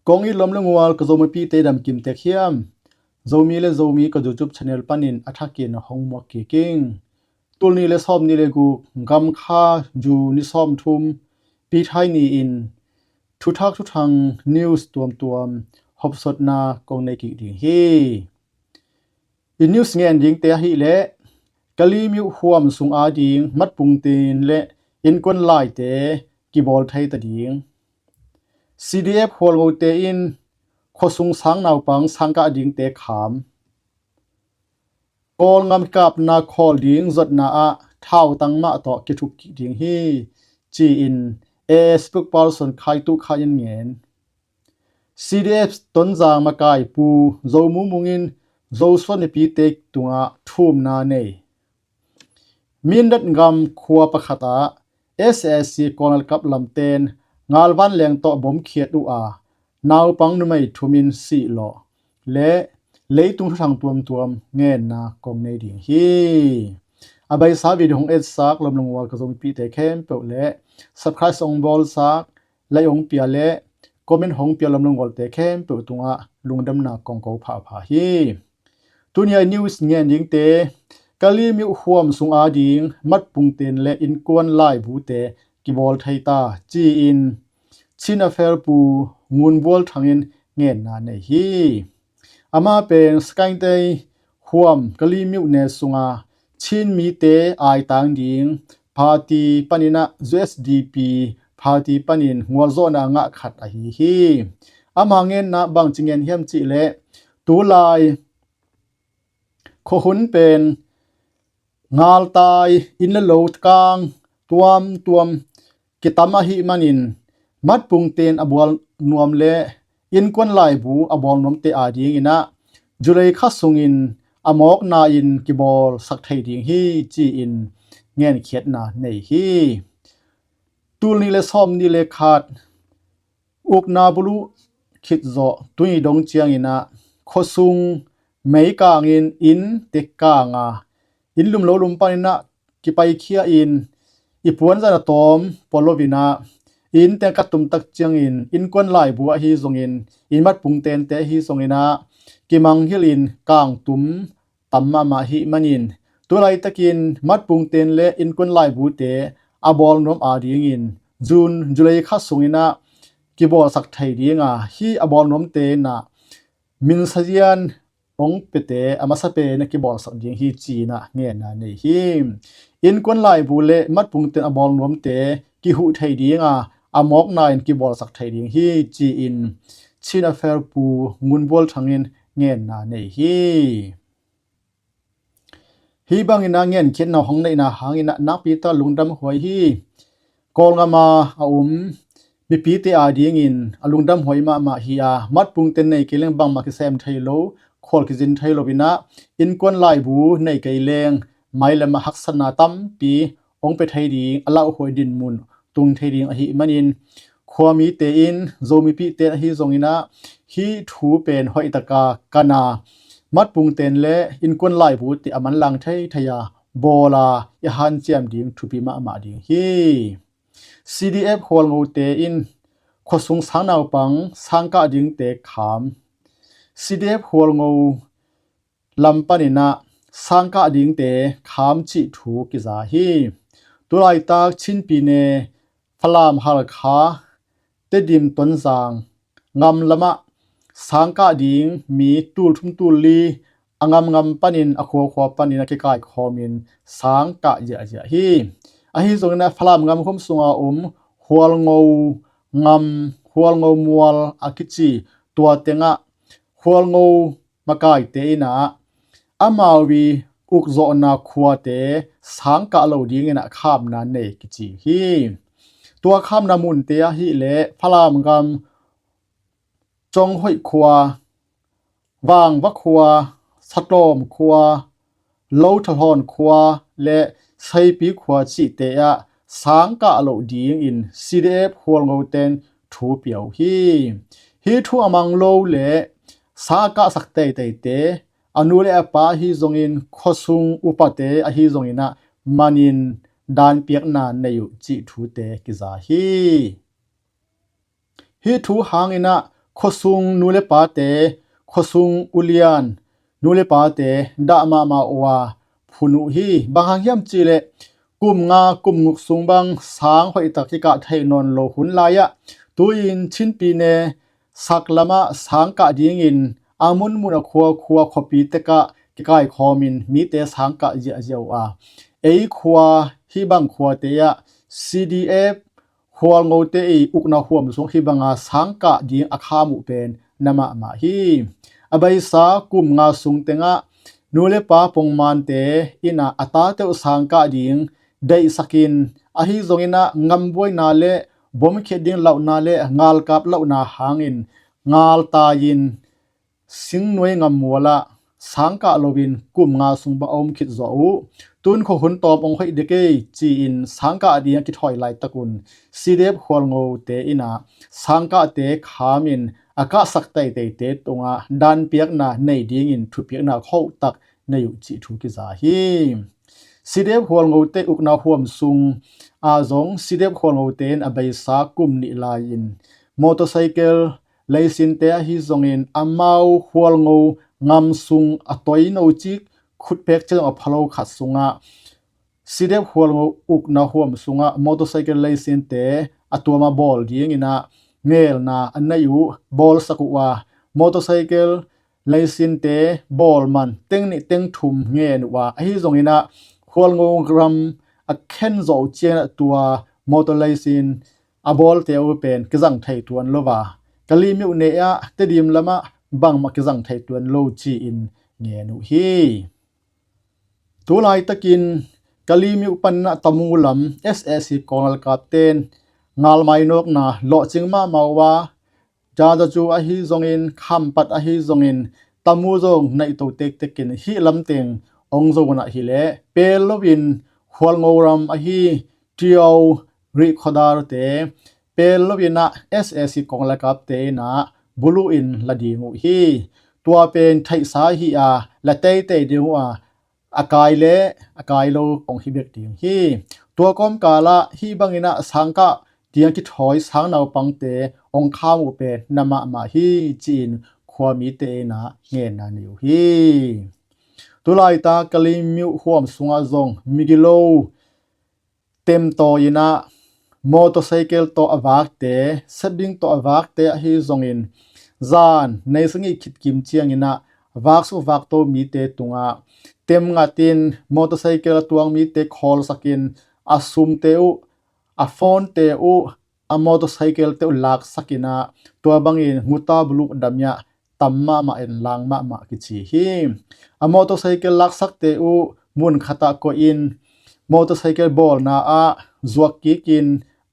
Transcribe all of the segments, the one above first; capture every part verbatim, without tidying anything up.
Kong it lawm le ngual ka Zomipihte damkim tek hiam? Zomi le Zomi ka YouTube channel panin a thakin hong muak kik ing. Tul nih le sawm nih le guk, gamkha June ni sawm thum, Pithai ni-in thuthak thuthang news tuamtuam hopsotna kong nei kik ding hi. I news ngen dingte ahih leh Kalemyo huam sung ading matpungtin le innkuan laite kibawl thei ta ding. C D F Hualngote in khuasung sang naupang sangkah dingte kham. Kawlngam kikapna khawl ding zuatna ah thautang mah tawh kithuk kik ding hi, ci-in A S spokesperson Khai Tu Khai in ngen. C D F Tonzang makai Pu Zo Mu Mung in Zo suan mipite tungah thumna nei. Mindat gam khua pakhat ah S A C Kawlngalkap lamten ngalvan leng tawh bomkhiat uh a, naupang numei thum in sih lawh le leitung thuthang tuamtuam ngenna kong nei ding hi. A beisa video hong etsak lawm le ngual ka Zomipihte khempeuh le subscribe hong bawlsak, like hong pia le comment hong pia lawm le ngualte khempeuh tungah lungdamna kong ko phapha hi. Tuni-a i news ngen dingte, Kalemyo huam sung ading matpungtin le innkuan laibute kibawl thei ta, ci-in Chin Affairs Pu Ngun Bual Thang in ngenna nei hi. Amah pen Sagaing Tei huam Kalemyo ne sunga Chin mite aitang ding party panin ah U S D P party panin ngualzawhna ngah khat ahi hi. Ama ngenna bangci ngen hiam cih leh, tulai khuahun pen ngaltai, inn le lo kang tuamtuam kitam ahih manin matpungtin a bual nuam le innkuan laibu a bawl nuamte adingin ah July kha sungin a mawkna-in kibawlsak thei ding hi, ci-in ngenkhiatna nei hi. Tul nih le sawm nih le khat ukna buluh khit zawh tuni dong ciangin ah khuasung meikangin inn tek kang a, inn lum lo lum panin ah kipaikhia in i puanzan a tawm pua loin ah inn teng ka tumtak ciangin innkuan laibu ahi zongin inn matpungtinte ahi zongin ah kimanghilh in kang tum tam mahmah ahih manin tulaitakin matpungtin le innkuan laibute a bawl nuam adingin June, July kha sungin ah kibawlsak thei ding a, hih a bawl nuamte in ah minsazian hong piate a masa pen a kibawlsak ding hi, ci-in ah ngenna nei hi. Innkuan laibu le matpungtin a bawl nuamte kihuh thei ding a, a mawkna-in kibawlsak thei ding hi, ci-in Chin Affairs Pu Ngun Bual Thang in ngenna nei hi. Hih bangin ah ngenkhiatna hong neihna hangin ah nakpi tak lungdam huai hi. Kawlngam a a um mipite adingin a lungdam huai mahmah hi a, matpungtin nei kei leng bangmah kisem thei lo, khual kizin thei lo in ah innkuan laibu nei kei leng mailam ah haksatna tampi hong pia thei ding, a lauhuai dinmun tung thei ding ahih manin khuamite in Zomipihte ahi zongin ah hih thu pen hoihtaka kan a, matpungtin le innkuan laibute a manlang theithei a bawl a i hanciam ding thupi mahmah ding hi. C D F Hualngote in khuasung sang naupang sangkah dingte kham. C D F Hualngo lam panin ah sangkah dingte kham cih thu kiza hi. Tulaitak Chin pyine Falam, Halkha, Tedim, Tonzang ngam lamah sangkah ding mi tul thum tul li a ngamngam panin a khuakhua panin a kikaikhawmin sangkah ziahziah hi. Ahi zongin ah Falam ngam khum sunga um Hualngo ngam, Hualngo mual a kici tua tengah Hualngo makaite in ah amau i ukzawhna khuate sangkah lo dingin ah khamna nei kici hi. Tua khamna munte ahih leh Falam gam Conghoih khua, Vangva khua, Satlawm khua, Lothahlawn khua le Seipi khua cihte ah sangkah loh dingin C D F Hualngoten thu pia uh hi. Hih thu a mang lo le sangkahsak teiteite a nu le a pa ahi zongin khuasung upate ahi zongin ah manin danpiakna nei uh cih thute kiza hi. Hih thu hangin ah khuasung nu le pate, khuasung ulian nu le pate dah mahmah uh a phun uh hi. Bang hang hiam cihleh kum nga kum guk sung bang sang hoihtak kikah theih nawn lo hun lai-ah tu-in Chin pyine sak lamah sang kah dingin a munmun a khuakhua khuapi tekah kikaikhawmin mite sang kah ziahziah uh a, ei khua hih bang khuate ah C D F Khualngote i ukna huam sung hih banga sang kah ding a kham uh pen na mahmah hi. A beisa kum nga sung tengah nu le pa pongmante in ah a tate uh sang kah ding deihsakin, ahi zongin ah ngambuaina le bomkhiat ding lauhna le ngalkap lauhna hangin ngaltai-in singnuai ngammual ah sang kah loin kum nga sung bang a om khit zawh uh. Tun khuahun tawm hong hoih dek ei ci-in sang kah ding a kithawi laitakun C D F Khualngote in ah sang kahte khamin a kahsak teiteite tungah danpiakna nei dingin thupiakna khohtak nei uh cih thu kiza hi. C D F Khualngote ukna huam sung a zong C D F Khualngote in a beisa kum nih lai-in motorcycle leisinte ahi zongin amau Khualngo ngam sung a toino cik khutpek ciang a phalo khat sungah C D F Khualngo ukna huam sungah motorcycle leisinte a tuama bawl dingin ah ngelna a nei uh, bawlsak uh a, motorcycle leisinte bawl man teng nih teng thum ngen uh a, ahi zongin ah Khualngo ram a khen zawh uh ciangin ah tua motor leisin a bawlte uh pen kizang thei tuan lo a, Kalaymyo ne ah Tedim lamah bangmah kizang thei tuan lo ci-in ngen uh hi. Tulaitakin Kalaymyo panin ah Tamu lam S A C kawnglalkapten ngalmainawkna lawhcing mahmah uh a, Jajacu ahi zongin, Khampat ahi zongin, Tamu zong naihto tektekin hih lamteng hong zo uh a, hileh pel loin Khualngo ram ahi Tio Rihkhodarte pel loin ah S A C kawnglalkapte in ah buluh in la ding uh hi. Tua pen theihsa hi a, la teitei ding uh a, a kai le a kai lo hong hi bek ding hi. Tua kawmkal ah hih bangin ah sang kah ding a kithawi sang naupangte hong kham uh pen na mahmah hi ci-in khuamite in ah ngenna nei uh hi. Tulaitak Kalaymyo huam sungah zong migilo temtawi in ah motorcycle tawh a vakte, sepding tawh a vakte ahi zongin zan neisangih khit kim ciangin ah vaksuk vakto mite tungah temngatin motorcycle a tuang mite khawlsakin a sumte uh, a phonete uh, a motorcycle te uh laksakin ah tua bangin nguta buluh dam ah tam mahmah in lang mahmah kici hi. A motorcycle laksakte uh mun khatah koihin motorcycle bawlna ah zuak kikin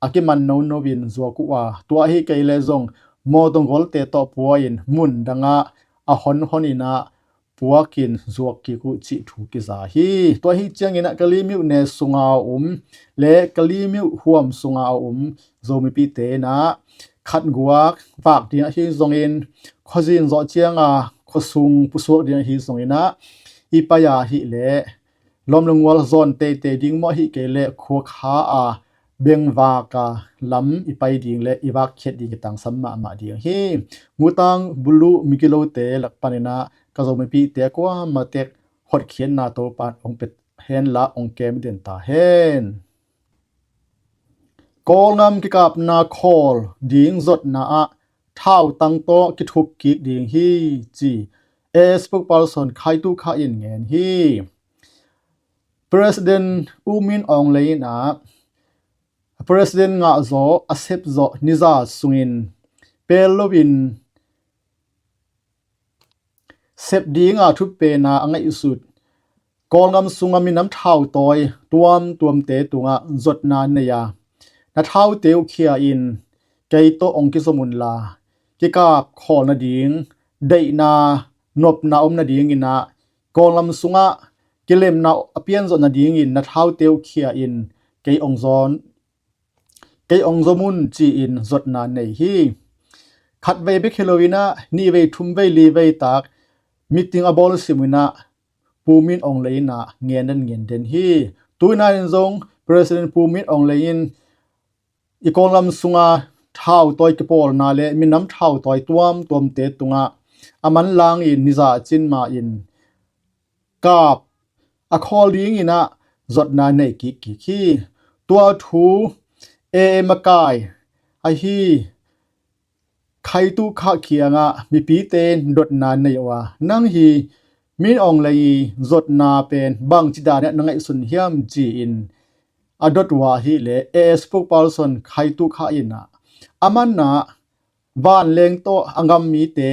a kiman nono in zuak uh a, tua ahi kei leh zong motor golte tawh pua-in mun dangah a honhon in ah puakin zuak kik uh cih thu kiza hi. Tua ahi ciangin ah Kalaymyo ne sunga a um le Kalaymyo huam sunga a um Zomipite in ah khatguak vak ding ahi zongin, khuazin zawh cianga khuasung pusuak ding ahi zongin ah i pai a hileh lawm le ngual zawn teitei ding maw, ahi kei leh khua kha a bengvak a lam i pai ding le i vakkhiat ding kitangsam mahmah ding hi. Ngutang buluh migilote lak panin ah ka Zomipite kuamah tek hotkhiatna Topan hong pia henla hong kem den ta hen. Kawlgam kikapna khawl ding zotna ah thautang tawh kithup kik ding hi ci A S spokesperson Khai Tu Kha in ngen hi. President U Min Aung Hlaing in ah President ngahzaw a sepzawh niza sungin pel loin sep dinga thupena a ngaihsut Kawlgam sunga minam thautawi tuamtuamte tungah zotna nei a, na thaute uh khia in kei tawh hong kizom unla, kikap khawl nading deihna nopna om nadingin ah Kawlgam sungah kilemna a pianzawh nadingin na thaute uh khia in kei hong zawn kei hong zom un ci-in zotna nei hi. Khatvei bek hi loin ah nihvei, thumvei, livei tak meeting a bawl sim in ah Pu Min Aung Hlaing in ah ngen den ngen den hi. Tuina in zong President Pu Min Aung Hlaing in i Kawlgam sunga thautawi kipawlna le minam thautawi tuamtuamte tungah a manlangin nizah cin ma-in kap a khawl dingin ah zotna nei kikkik hi. Tua thu A A makai ahi Khai Tu Khah kiangah mipite in dotna nei uh a, nang hi Min Aung Hlaing i zotna pen bangci dan ah na ngaihsun hiam ci-in a dot uh ahih leh A A spokesperson Khai Tu Khah in ah a man ah vanleng tawh a ngam mite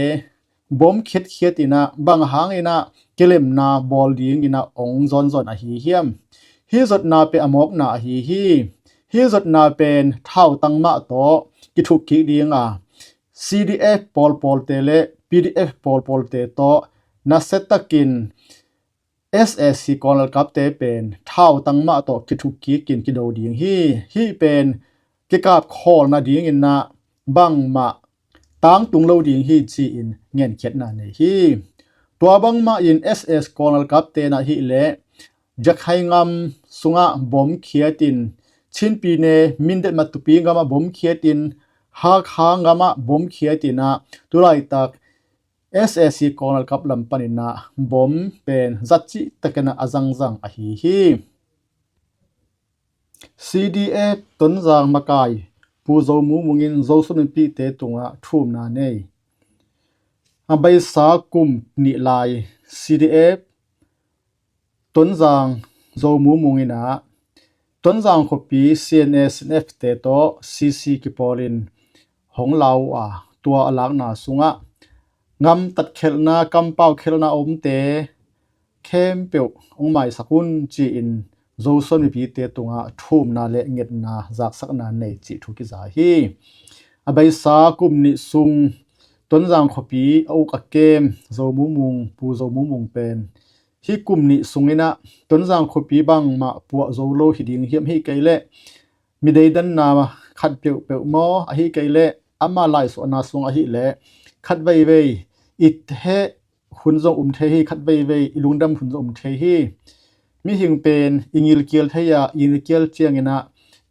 bom khiatkhiat in ah bang hangin ah kilemna bawl dingin ah ong zawnzawn ahi hiam? Hih zotna pen a mawkna ahi hi. Hih zotna pen thautang mah tawh kithuk kik ding a, C D F pawlpawlte le P D F pawlpawlte tawh nasia takin S A C kawngalkapte pen thautang mah tawh kithuk kikin kido ding hi. Hih pen kikap khawlna dingin ah bangmah tangtung lo ding hi ci-in ngenkhiatna nei hi. Tua bangmah in S A C kawngalkapte in ahih leh Rakhine ngam sungah bom khiatin, Chin pyine Mindat Matupi ngamah bom khiatin, Hakha ngamah bom khiatin ah tulaitak S A C kawngalkap lam panin ah bom pen zatcih takin ah a zangzang ahi hi. C D F Tonzang makai Pu Zo Mu Mung in Zosuan mipite tungah thumna nei. A beisa kum nih lai C D F Tonzang Zo Mu Mung in ah Tonzang khuapi C N A, C N F te tawh C C kipawlin hong lau a, tua a lakna sungah ngamtat khelhna, kampau khelhna a omte khempeuh hong maisak un ci-in Zosuan mipite tungah thumna le ngetna zaksakna nei cih thu kiza hi. A beisa kum nih sung Tonzang khuapi a uk a kem Zo Mu Mung, Pu Zo Mu Mung pen hih kum nih sungin ah Tonzang khuapi bangmah puah zo lo hi ding hiam? Ahih kei leh mideidanna khat peuhpeuh maw, ahih kei leh ama laisuahna sung ahih leh khat veivei i heh hun zong um thei hi, khat veivei i lungdam hun zong um thei hi. Mihing pen i ngilkial thei a, i ngilkial ciangin ah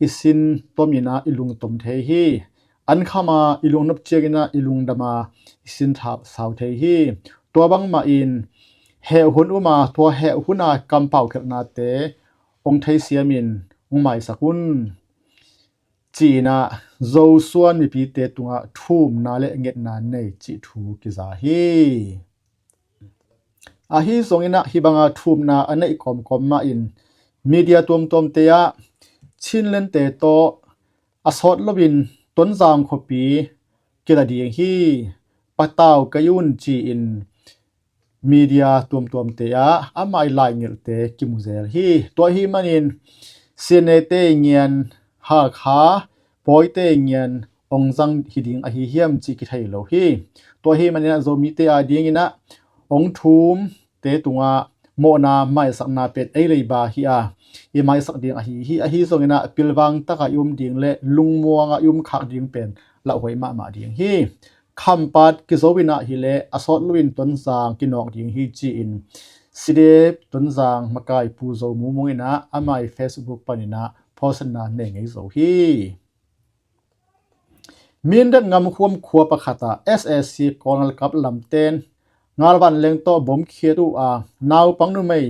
i sin tomin ah i lungtom thei hi. An kham a i lungnop ciangin ah i lungdam a i sin thau sau thei hi. Tua bangmah in heh hun um a, tua heh hun a kampau khelhnate ong theisiamin ong maisak un ci-in ah Zosuan mipite tungah thumna le ngetna nei cih thu kiza hi. Ahi zongin ah hih banga thumna a neih kawmkawm mah in media tuamtuamte ah Chinlente tawh a sawt loin Tonzang khuapi kila ding hi, patau kei un ci-in media tuamtuamte ah amah i laingelhte kimu zel hi. Tua ahih manin C N A te ngian, Hakha Pawite ngian ong zang hi ding ahi hiam cih kithei lo hi. Tua ahih manin ah Zomite a dingin ah ong thumte tungah mawhna maisakna pen ei leiba hi a, i maisak ding ahi hi. Ahi zongin ah pilvang takah i um ding le lungmuangah i um khak ding pen lauhuai mahmah ding hi. Khampat kizo in ah hi leh a sawt loin Tonzang kinawk ding hi ci-in C D F Tonzang makai Pu Zo Mu Mung in ah amah i Facebook panin ah phawsakna nei ngei zo hi. Mindat ngamhuam khua pakhat ah S A C kawngalkap lamten ngalvan leng tawh bom khiat uh a, naupang numei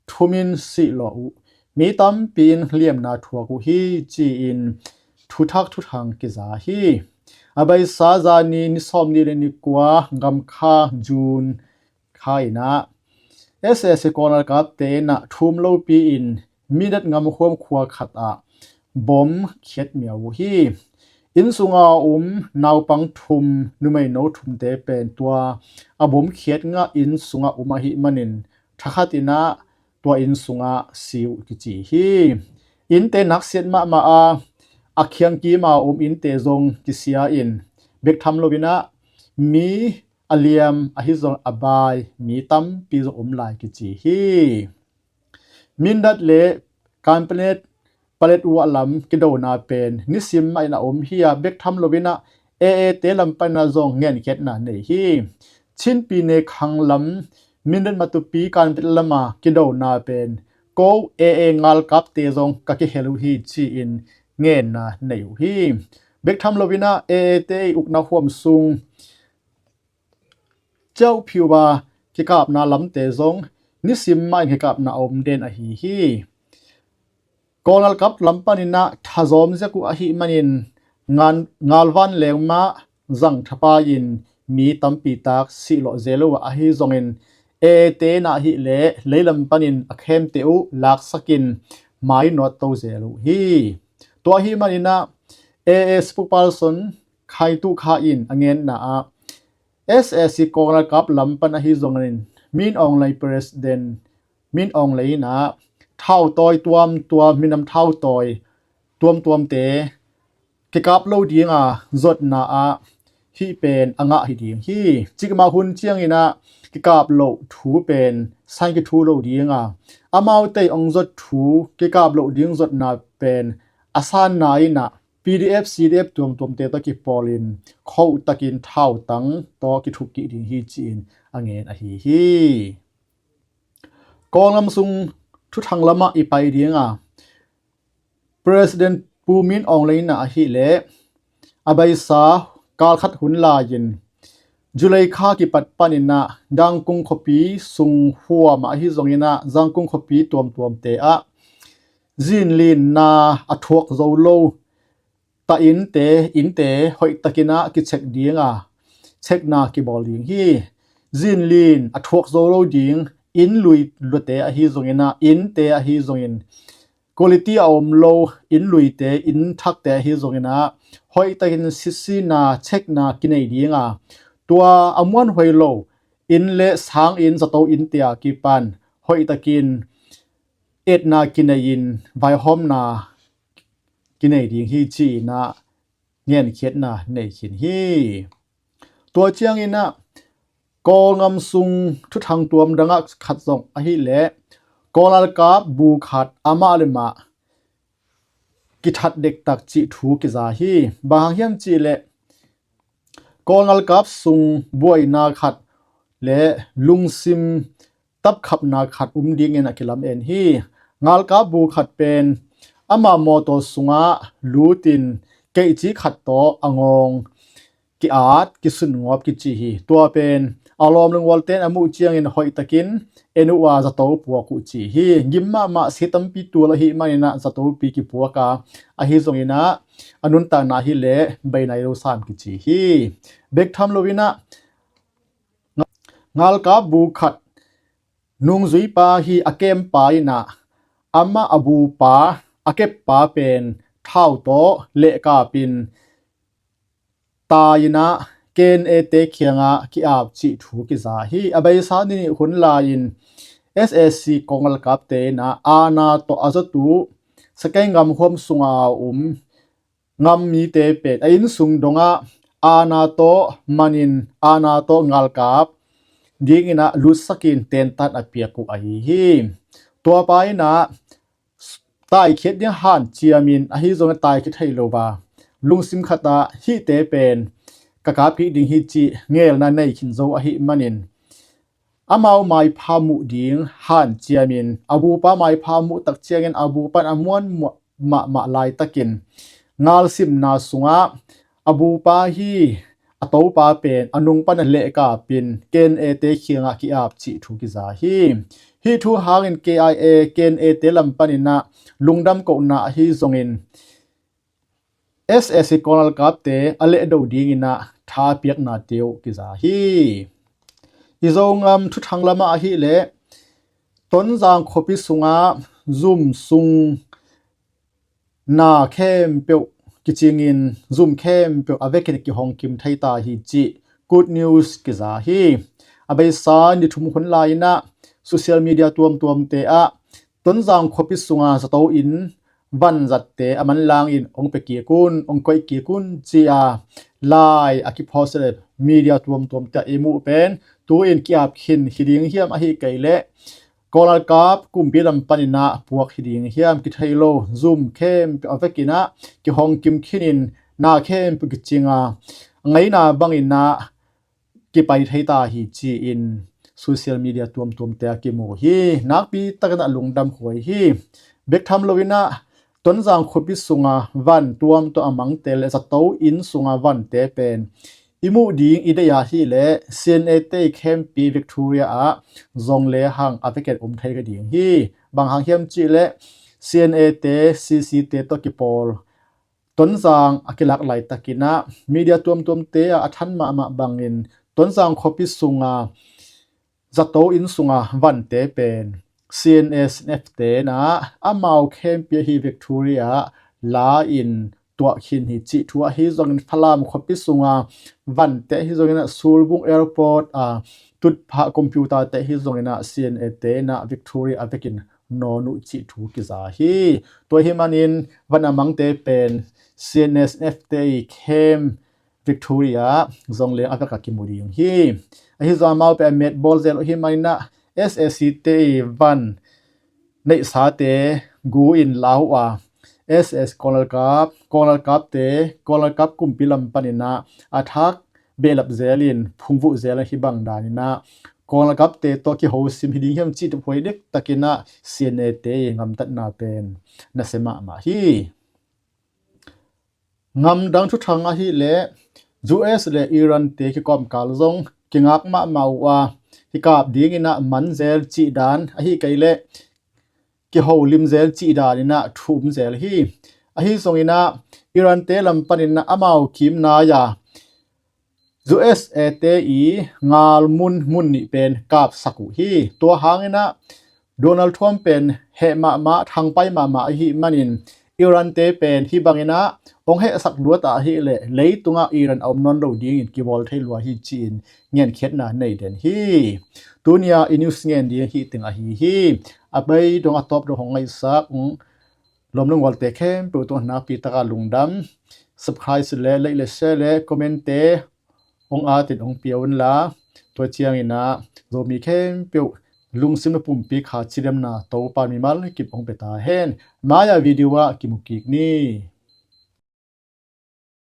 thum in sihlawh uh, mi tampi in liamna thuak uh hi ci-in thuthak thuthang kiza hi. A beisa zani ni sawmnih le ni kua Gamkha June kha in ah S A C kawngalkapte in ah thum lopi in Mindat ngamhuam khua khat ah bom khiat miau uh hi. Inn sunga um naupang thum, numeino thumte pen tua a bom khiat ngah inn sungah um ahih manin thakhat in ah tua inn sungah si uh kici hi. Innte naksiat mahmah a, a khiangkim a um innte zong kisia in bek tham loin ah mi a liam ahi zong a bai mi tampi zong um lai kici hi. Mindat le Kanpetlet, Paletwa lam kidona pen nisim mah in a om hi a, bek tham loin ah A A te lam panin ah zong ngenkhiatna nei hi. Chin pyine khang lam Mindat Matupi Kanpetlet lam a kidona pen ko A A ngalkapte zong ka kihel uh hi ci-in ngenna nei uh hi. Bek tham loin ah A A te i ukna huam sung ciauh phiuh a kikapna lamte zong nisim mah in kikapna a om den ahi hi. Kawl ngalkap lam panin ah thazawm ziak uh ahih manin ngan, ngalvan leng mah zang thapai in mi tampi tak sihlawh zel uh a, ahi zongin A A te in ah ahih leh leilam panin a khemte uh laksakin mainawt to zel uh hi. Tua ahih manin ah A A spokesperson Khai Tu Kha in a ngenna ah S A C Kawl ngalkap lam pan ahi zongin Min Aung Hlaing president Min Aung Hlaing in ah thautawi tuamtuam, minam thautawi tuamtuamte kikap lo dinga zotna ah hih pen a ngah hi ding hi. Cikmah hun ciangin ah kikap loh thu pen san kithu lo dinga, amaute ong zot thu kikap loh ding zotna pen a sanna in ah P D F, C D F tuamtuamte tawh kipawlin khoh takin thautang tawh kithukkik ding hi ci-in a ngen ahi hi. Kawl ngam sung thuthang lamah i pai dinga, President Pu Min Aung Hlaing in ah ahih leh a beisa kal khat hun lai-in July kha kipat panin ah Zangkung khuapi sung huam ah ahi zongin ah Zangkung khuapi tuamtuamte ah zinlinna a thuak zo lo ta innte, innte hoih takin ah kichek dinga chekna kibawl ding hi. Zinlin a thuak zo lo ding inn lui luate ahi zongin ah, innte ahi zongin, quality a om lo inn luite, inn thakte ahi zongin ah hoih takin sisina chekna kinei dinga, tua a muanhuai lo inn le sanginn, zato innte a kipan hoih takin etna kinei-in vaihawmna kinei ding hi ci-in ah ngenkhiatna nei khin hi. Tua ciangin ah Kawl ngam sung thuthang tuam dangah khat zong ahih leh Kawl ngalkap bu khat amah le mah kithat dektak cih thu kiza hi. Bang hang hiam cih leh Kawl ngalkap sung buaina khat le lungsim tapkhapna khat um dingin a kilam en hi. Ngalkap bu khat pen ama mawtaw sungah lutin keihci khat tawh a ngawng ki-at, kisunngawp kici hi. Tua pen a lawm lungwalte'n a muh ciangin hoih takin en uh a zato puak uh ci hi. Gim mahmah si tampi tul ahih manin ah zatopi kipuak a, ahi zongin ah a nuntakna hi leh bei nai lo sam kici hi. Bek tham loin ah ngalkap bu khat nungzuipa hi a kempa in ah amah a bupa, a keppa pen thau tawh lehkapin tai-in ah K N A te kiangah ki-ap cih thu kiza hi. A beisa ni nih hun lai-in S A C Kawl ngalkapte in ah aana tawh a zawtu Sagaing ngam huam sunga a um ngam mite pen a inn sung dongah aana tawh manin aana tawh ngalkap dingin ah lutsakin tentan a piak uh ahi hi. Tuapa in ah taikhiat ding hanciamin ahi zongin taikhiat thei lo a lungsim khat ah hihte pen ka kap kik ding hi cih ngelna nei khin zo ahih manin amau maipha muh ding hanciamin a bupa maipha muh tak ciangin a bupan a muan muah mahmah laitakin ngalsimna sungah a bupa hi a topa pen a nung pan a lehkapin K N A te kiangah ki-ap cih thu kiza hi. Hih thu hangin K I A K N A te lam panin ah lungdam kohna ahi zongin S A C Kawl ngalkapte a lehdo dingin ah tha piaknate uh kiza hi. I Zogam thuthang lamah ahih leh Tonzang khuapi sungah zum sung na khempeuh kicingin zum khempeuh a vekin kihong kim thei ta hi cih good news kiza hi. A beisa ni thum hun lai-in ah social media tuamtuamte ah Tonzang khuapi sunga zato inn vanzatte a manlangin hong pia kik un, hong koih kik un ci-a lai a kiphawt le media tuamtuamte ah i muh pen tu-in ki-ap khin hi ding hiam, ahih kei leh Kawl ngalkap kumpi lam panin ah puak hi ding hiam kithei lo, zum khempeuh a vekin ah kihong kim khinin na khempeuh kicinga a ngeina bangin ah kipai thei ta hi ci-in social media tuamtuamte ah kimu hi. Nakpi takin ah lungdam huai hi. Bek tham loin ah Tonzang khuapi sunga van tuamtuam a mangte le zato inn sunga vante pen i muh ding i deih a hih leh C N A te i khempi Victoria ah zong le hang a vekpi om thei ka ding hi. Bang hang hiam cih leh C N A te C C te tawh kipawl Tonzang a kilak laitakin ah media tuamtuamte ah a than mahmah bangin Tonzang khuapi sunga zato inn sunga vante pen C N A C N F te in ah amau khempi ahi Victoria la-in tuah khin hi cih thu ahi zongin Falam khuapi sunga vante ahi zongin ah Sulbung airport a tutphah computer te ahi zongin ah C N A te in ah Victoria a vekin nawn uh cih thu kiza hi. Tua ahi manin van a mangte pen C N A C N F te i khem Victoria zong le a vek a kimu ding hi. Ahi zong amau pen a metbawl zel uh ahi manin ah S A C te i van neihsate gu in lau uh a, S S Kawnlalkap, Kawnlalkapte, Kawnlalkap kumpi lam panin ah a thak behlap zelin phungvuh zel ahi bang danin ah Kawnlalkapte tawh kihosim hi ding hiam cih tawh phuai diktakin ah C N A te i gamtatna pen nasia mahmah hi. Gamdang thuthang ahih leh U S le Iran te kikawmkal zong kingak mahmah uh a, kikap dingin ah man zel cih dan ahih kei leh kiholim zel cih danin ah thu um zel hi. Ahi zongin ah Iran te lam panin ah amau kimnai a U S A te i ngalmun mun nih pen kapsak uh hi. Tua hangin ah Donald Trump pen heh mahmah, thangpai mahmah ahih manin Iran te pen hih bangin ah hong hehsak luat a ahih leh leitungah Iran a om nawn lo dingin kibawl thei lua hi ci-in ngenkhiatna nei den hi. Tuni-a i news ngen ding hih teng ahi hi. A bei dong a tawp dong hong ngaihsak lawm le gualte khempeuh tungah nakpi taka lungdam. Subscribe le like le share le comment te hong atin hong pia unla, tua ciangin ah Zomi khempeuh lungsim le pumpi kha cidamna Topa mimal kip hong pia ta hen. Mai-a video ah kimu kik ni.